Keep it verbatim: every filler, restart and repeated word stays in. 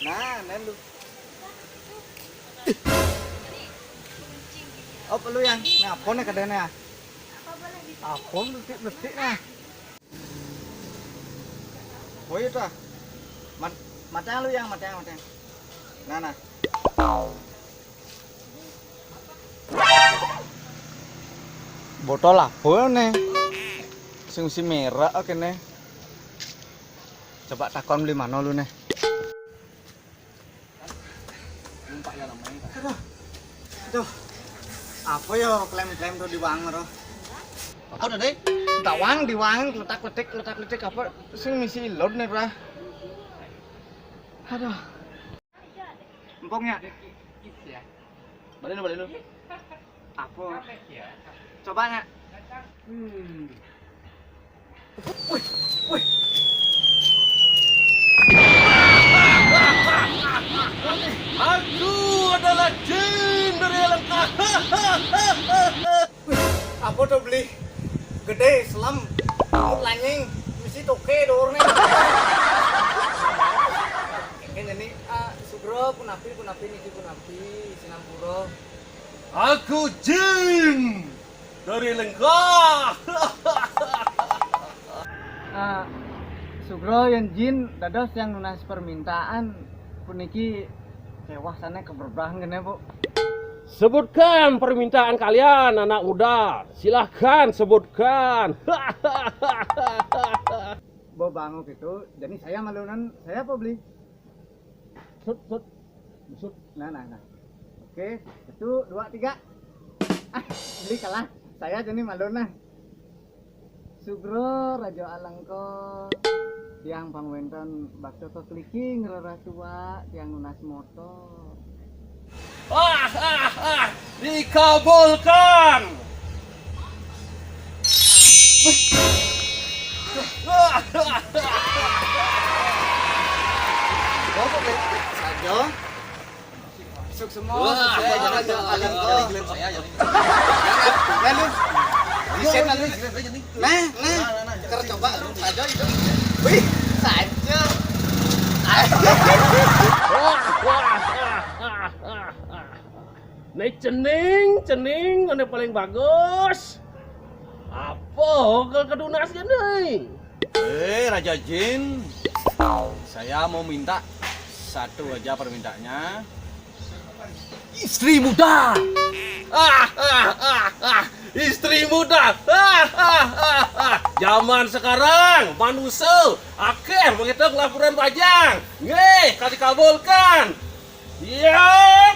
Nah, nah lu. Op lu yang, nah, apa nih kadene ya? Apa letik-letik nah? Oh iya tuh. Mat matang lu yang, matang, matang. Nah, nah. Botol apa nih? Sing si merah kene. Coba takon beli mana lu nih? Aduh. Aduh. Apa ya klaim-klaim tuh di wang roh? Apa udah deh? Tawang di wang, letak-letik, letak-letik apa? Sing misi load nih, Bra. Aduh. Empongnya. Balik lu, balik lu. Apa? Coba nak. Hmm. Wih, wih. Aku adalah jin dari Alengka. Wih, apa tuh beli? Gede, selam. Rambut lanying, misi toke dorne. Ini nih, ah, Sugro, punapi, punapi, niki punapi, sinampura. Aku jin dari Lengkah. Ah, Sugro, yang jin dados yang nunas permintaan puniki kewah sana keberbahan kene, Bu. Sebutkan permintaan kalian, anak muda. Silahkan sebutkan. Bo bango gitu, jadi saya malunan, saya apa beli? Sut, sut. Sut. Nah, nah, nah. Oke, satu, dua, tiga. Ah, beli kalah. Saya jadi malunan. Sugro Raja Alengko, tiang pangwenten bakto kekliki ngrereh tua, tiang nunas motor. Ah, ah, ah, dikabulkan. Saja. Masuk semua. Wah, saya jangan, jangan, jangan, jangan, saya jangan. Lalu, desain lalu. Nah, nah, nah, nah, nah. Kercoba lu saja itu. Wih, saja. Nih cening, cening, ini paling bagus. Apa kalau kedunas gini? Eh, Raja Jin, saya mau minta satu aja permintaannya. Istri muda. Ah, ah, ah, ah. Istri muda. Ah, ah, ah, ah. Zaman sekarang manusia akeh menghitung laporan pajak. Nggih, ka dikabulkan. Ya.